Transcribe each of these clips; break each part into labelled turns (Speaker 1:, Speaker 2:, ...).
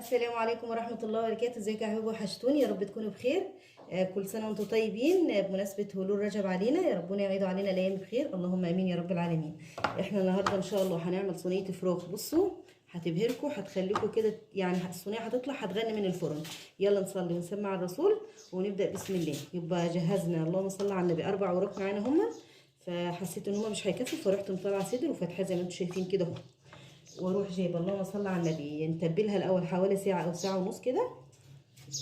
Speaker 1: السلام عليكم ورحمة الله وبركاته. ازيكم يا حبايبي؟ وحشتوني، يا رب تكونوا بخير. كل سنة وانتم طيبين. بمناسبة هلول رجب علينا، يا ربنا يعيده علينا الايام بخير، اللهم امين يا رب العالمين. احنا النهارده ان شاء الله هنعمل صينية فراخ، بصوا هتبهركم، هتخليكم كده يعني الصينية هتطلع هتغني من الفرن. يلا نصلي ونسمع الرسول ونبدأ بسم الله. يبقى جهزنا، اللهم صل على النبي، 4 وراك معانا هما، فحسيت ان هما مش هيكفوا فرحت مطلعه صدر وفاتحاه زي ما انتم شايفين كده اهو. واروح جايبه اللهم صل على النبي، نتبلها الاول حوالي ساعة او ساعة ونص كده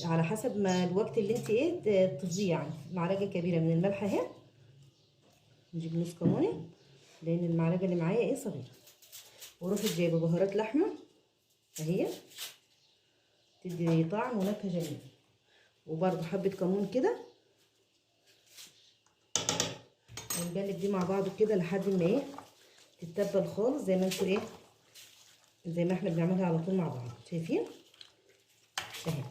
Speaker 1: على حسب ما الوقت اللي انت ايه تفضيه. يعني معلقه كبيرة من الملح اهي، نجيب نص كمونه لان المعلقة اللي معايا ايه صغيرة. واروح جايبه بهارات لحمه اهي تدي طعم ونكهه جميلة، وبرده حبه كمون كده، ونقلب دي مع بعض كده لحد ما ايه تتبل خالص زي ما انتوا ايه زي ما احنا بنعملها على طول مع بعض. شايفين اهي؟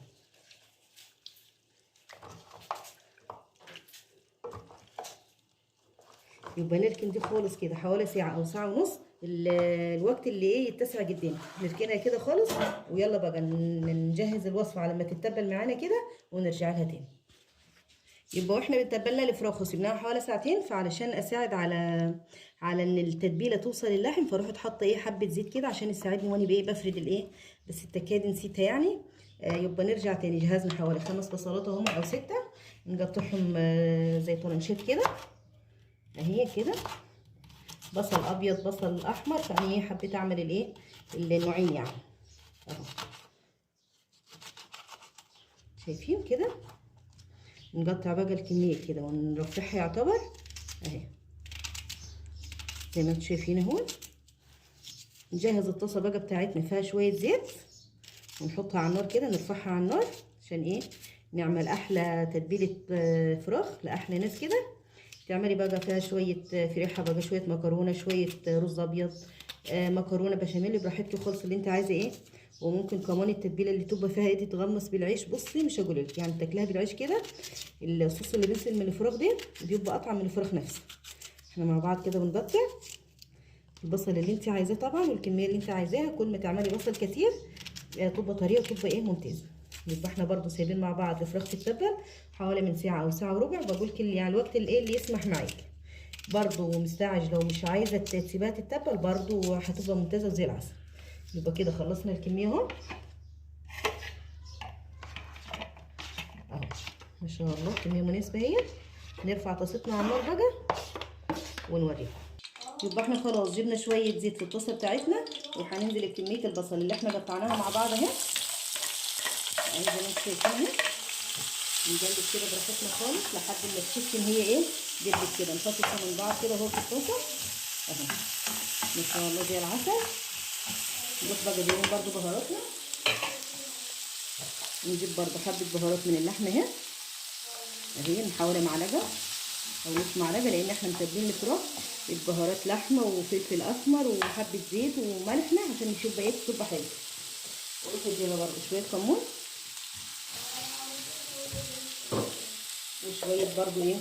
Speaker 1: يبقى نركن دي خالص كده حوالي ساعة او ساعة ونص، الوقت اللي ايه يتسع جدا، نركنها كده خالص. ويلا بقى نجهز الوصفة على ما تتبل معانا كده ونرجع لها تاني. يبقى واحنا بنتبلنا الفراخ وسيبناها حوالي ساعتين، فعلشان اساعد على ان التتبيله توصل للحم، فروحت حاطه ايه حبه زيت كده عشان يساعدني وانا بايه بفرد الايه، بس التكاد نسيتها يعني. يبقى نرجع تاني. جهزنا حوالي 5 بصلات اهم او 6، نقطعهم زي طرنشات كده اهي كده، بصل ابيض بصل احمر، فانا ايه حبيت اعمل الايه النوعين يعني اهو. شايفين كده؟ نقطع بقى الكمية كده ونرفعها يعتبر اهي زي ما انتم شايفين اهو. نجهز الطاسه بقى بتاعتنا فيها شوية زيت ونحطها على النار كده، نرفعها على النار عشان ايه نعمل احلى تتبيله فراخ لاحلى ناس كده. تعملي بقى فيها شوية فريحه بقى، شوية مكرونه، شوية رز ابيض، مكرونه بشاميل، براحتك خالص اللي انت عايزه ايه. وممكن كمان التتبيله اللي تبقى فيها ايه دي تغمس بالعيش، بصي مش هقول لك يعني تاكلها بالعيش كده. الصوص اللي بينزل من الفراخ دي بيبقى اطعم من الفراخ نفسها. احنا مع بعض كده بنقطع البصل اللي انت عايزاه طبعا والكميه اللي انت عايزاها، كل ما تعملي بصل كتير تبقى طرية وتبقى ايه ممتازة. يبقى احنا برده سايبين مع بعض الفراخ تتبل حوالي من ساعة او ساعة وربع، بقول كل يعني الوقت اللي ايه اللي يسمح معاك. برده مستعجل لو مش عايزه تسيبها تتبل برده هتبقى ممتازة وزي العسل. يبقى كده خلصنا الكمية اهو اهو ما شاء الله، كمية مناسبة اهي. نرفع طاستنا على النار بقى ونوريكم. يبقى احنا خلاص جبنا شوية زيت في الطاسه بتاعتنا، وهننزل بكمية البصل اللي احنا قطعناها مع بعض اهي زي ما انتم شايفين اهي. نقلب كده براحتنا خالص لحد ما تحس ان هي ايه دبت كده، انفصلت من بعض كده اهو في الطاسه اهو ما شاء الله زي العسل. نروح بقى جايبين برده بهاراتنا، نجيب برده حبه بهارات من اللحمة اهي اهي، حوالي معلقه او نص معلقه لان احنا متبلين الفراخ ببهارات لحمه وفلفل اسمر وحبه زيت وملحنا عشان نشوف بقية تبقى حلوة. واروح جايبه برده شوية كمون وشوية برده ايه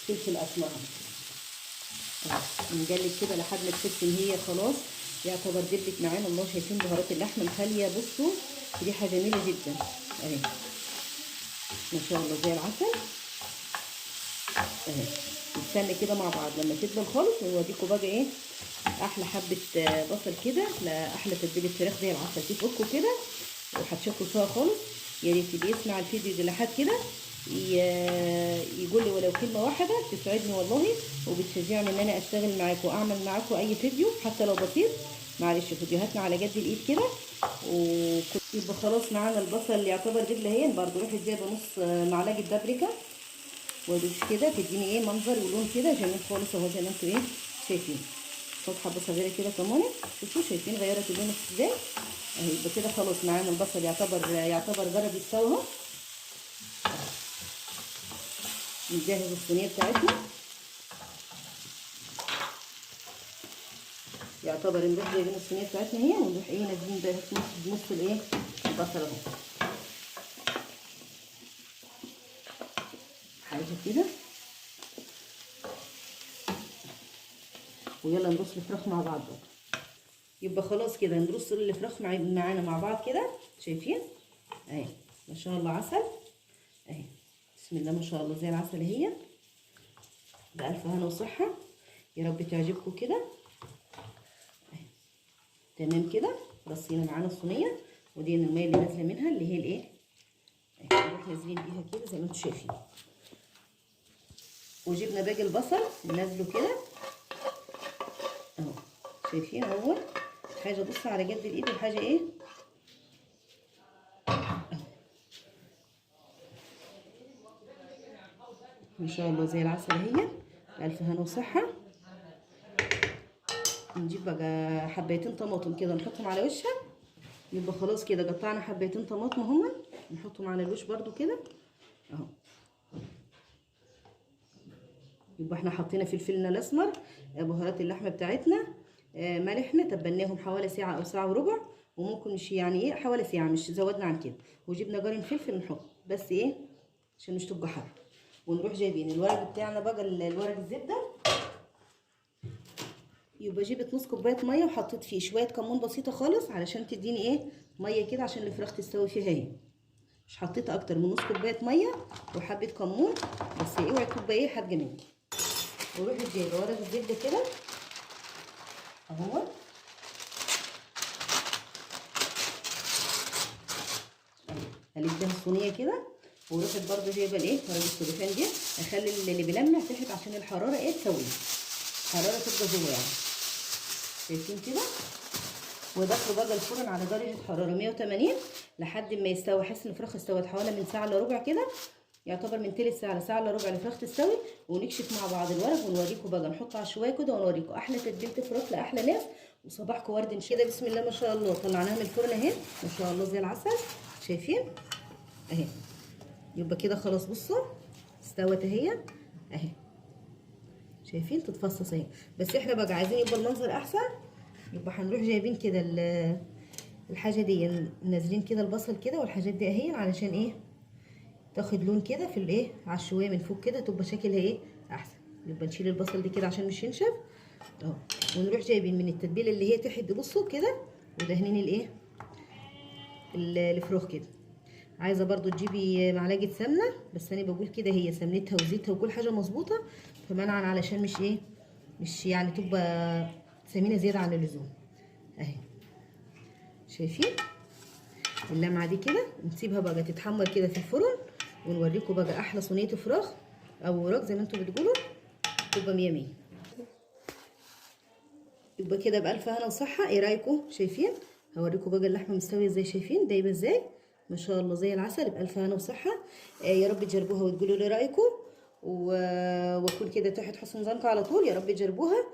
Speaker 1: فلفل اسمر. نقلب كده لحد ما تحس ان هي خلاص يعتبر دبلت معانا. الله، شايفين بهارات اللحمة الخالية؟ بصوا ريحه جميلة جدا اهي ما شاء الله زي العسل اهي. نستنى كده مع بعض لما تدبل خالص ونوريكم بقى ايه احلى حبه بصل كده لاحلى تتبيله فراخ زي العسل. تفكوا كده وهتشكوا فيها خالص. يا ريت اللي يسمع الفيديو ده لحد كده يقول لي ولو كلمة واحدة تسعدني والله، وبتشجعني ان انا اشتغل معاكم واعمل معاكم اي فيديو حتى لو بسيط. معلش فيديوهاتنا على جد الايد كده. ويبقى خلاص معانا البصل اللي يعتبر دبله اهي. برده روحي جايبه نص معلقه بابريكا وادوس كده تديني ايه منظر ولون كده جميل خالص اهو زي ما انتوا ايه شايفين. حط حبه صغيرة كده كمون، شوفوا شايفين غيرت اللون ازاي اهي. يبقى كده خلاص معانا البصل يعتبر جرب يستوي اهو. نجهز الصينية بتاعتنا، يعتبر نروح جايبين الصينية بتاعتنا اهي، ونروح ايه نازلين بقى في نص الايه البصل اهو حاجة كده. ويلا نرص الفراخ مع بعض بقى. يبقى خلاص كده نرص الفراخ معانا مع بعض كده. شايفين اهي ما شاء الله عسل اهي، بسم الله ما شاء الله زي العسل اهي، بألف هنا وصحة، يا رب تعجبكم كده اهي. تمام كده رصينا معانا الصينية، ودي المية اللي نازله منها اللي هي الايه اهي، نروح نازلين بيها كده زي ما انتم شايفين. وجبنا باقي البصل ننزله كده اهو، شايفين اهو حاجة بص على جد الايد، الحاجة ايه اهو ما شاء الله زي العسل اهي، بألف هنا وصحة. نجيب بقى حبايتين طماطم كده نحطهم على وشها. يبقى خلاص كده قطعنا حبايتين طماطم هما، نحطهم على الوش برضو كده اهو. يبقى احنا حطينا فلفلنا الاسمر، بهارات اللحمة بتاعتنا، ملحنا، تبلناهم حوالي ساعة او ساعة وربع، وممكن مش يعني ايه حوالي ساعة، مش زودنا عن كده. وجبنا جارين فلفل نحط بس ايه عشان مش تبقى حر. ونروح جايبين الورق بتاعنا بقى، الورق الزبدة. يبقى جبت نص كوباية مية وحطيت فيه شوية كمون بسيطة خالص علشان تديني ايه مية كده عشان الفراخ تستوي فيها اهي. مش حطيت اكتر من نص كوباية مية وحبه كمون بس، اوعي تبقى ايه حاجة مني. وروحي جايبه ورق الزبدة كده اهو، هلدها الصينية كده. وروحت برضو جايبه الايه ورق السلوفان دي، اخلي اللي بيلمع تحت عشان الحرارة ايه تسويه، الحرارة تبقى جوه يعني. شايفين كده؟ ودخله بقى الفرن على درجه حرارة 180 لحد ما يستوي. احس ان الفراخ استوت حوالي من ساعة الا ربع كده، يعتبر من تلت ساعة لساعة الا ربع الفراخ تستوي. ونكشف مع بعض الورق ونوريكم بقى، نحط على الشوايه كده ونوريكم احلى تتبيله فراخ لاحلى ناس. وصباحكم ورد كده بسم الله ما شاء الله. طلعناها من الفرن اهي ما شاء الله زي العسل، شايفين اهي. يبقى كده خلاص بصوا استوت اهي اهي، شايفين تتفصص اهي. بس احنا بقى عايزين يبقى المنظر احسن، يبقى هنروح جايبين كده الحاجة دي، نازلين كده البصل كده والحاجات دي اهي علشان ايه تاخد لون كده في الايه على الشوايه من فوق كده، تبقى شكلها ايه احسن. يبقى نشيل البصل دي كده عشان مش ينشف اهو. ونروح جايبين من التتبيله اللي هي تحت دي بصوا كده، ودهنين الايه الفراخ كده. عايزه برضو تجيبي معلقه سمنه، بس انا بقول كده هي سمنتها وزيتها وكل حاجة مظبوطة، فمنعا علشان مش ايه مش يعني تبقى سمينه زيادة عن اللزوم اهي. شايفين اللمعة دي كده؟ نسيبها بقى تتحمر كده في الفرن، ونوريكم بقى احلى صينية فراخ او وراك زي ما انتم بتقولوا، تبقى مية مية. يبقى كده بألف هنا وصحة. ايه رايكم؟ شايفين؟ هوريكم بقى اللحمة مستوية ازاي، شايفين دايبه ازاي ما شاء الله زي العسل. بألف هنا وصحة. يا رب تجربوها وتقولوا لي رايكم، واكون كده تحت حسن ظنكم على طول. يا رب تجربوها.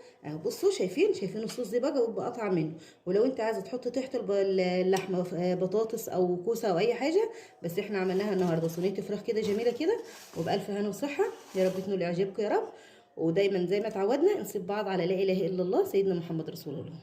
Speaker 1: بصوا شايفين الصوص دي بقى بيبقى اطعم منه. ولو انت عايزه تحط تحت اللحمة بطاطس او كوسة او اي حاجة، بس احنا عملناها النهارده صينية فراخ كده جميلة كده. وبألف هنا وصحة، يا رب تنول اعجابكم يا رب. ودايما زي ما اتعودنا نسيب بعض على لا اله الا الله سيدنا محمد رسول الله.